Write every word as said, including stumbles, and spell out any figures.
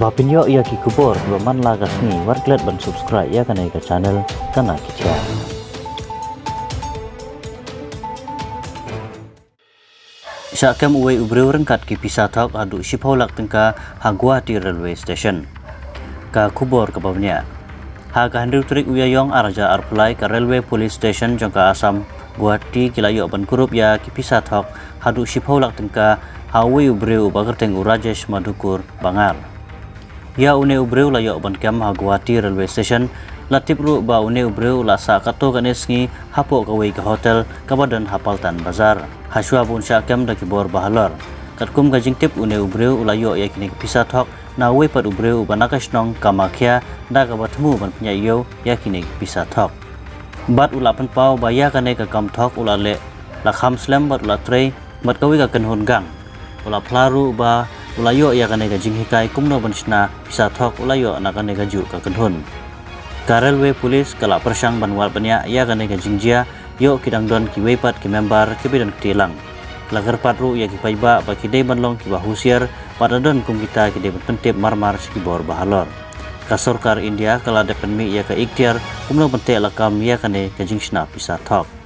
Ba pynïoh ïa ki khubor kiba man la ka sngi, wat klet ban subscribe ïa kane ka channel Kana Khithiah. Shah kem uwei u briew ryngkat ki pisa thok haduh shiphew lak tyngka ha Guwahati Railway Station. Ka khubor kaba bniah. Ha ka hynriew tarik u Ïaïong arhajar arphew lai, ka Railway Police Station jong ka Assam Guwahati ki la ïoh ban kurup ïa ki pisa thok haduh shiphew lak tyngka ha uwei u briew uba kyrteng u Rajesh Madhukur Bangal. Ïa une u briew la ïoh ban kem ha Guwahati Railway Station. La tip ruh ba une u briew u la sah katto katne sngi hapoh kawei ka hotel kaba don ha Paltan Bazar. Hashwa ba un shah kem da ki bor ba halor. Katkum ka jingtip, une u briew u la ïoh ïa kine ki pisa thok na uwei pat u briew uba na ka shnong Kamakhya, da kaba thmu ban pynïaid ïew ïa kine ki pisa thok. Bad u la pynpaw ba ïa kane ka kam thok u la leh, la kham slem bad u la trei bad kawei ka kynhun gang. U la phla ruh ba u la ïoh ïa kane ka jinghikai kumno ban shna pisa thok u la ïoh na kane kajuh ka kynhun. Ka Railway Police ka la pyrshang ban wad bniah ïa kane ka jingjia, ïoh ki dang don kiwei pat ki member kiba don kti lang. La kyrpad ruh ïa ki paidbah ba ki dei ban long kiba husiar, bad lada don kum kita ki dei ban pyntip marmar sha ki bor ba halor. Ka sorkar India ka la dep pynmih ïa ka iktiar kumno ban teh lakam ïa kane ka jingshna pisa thok.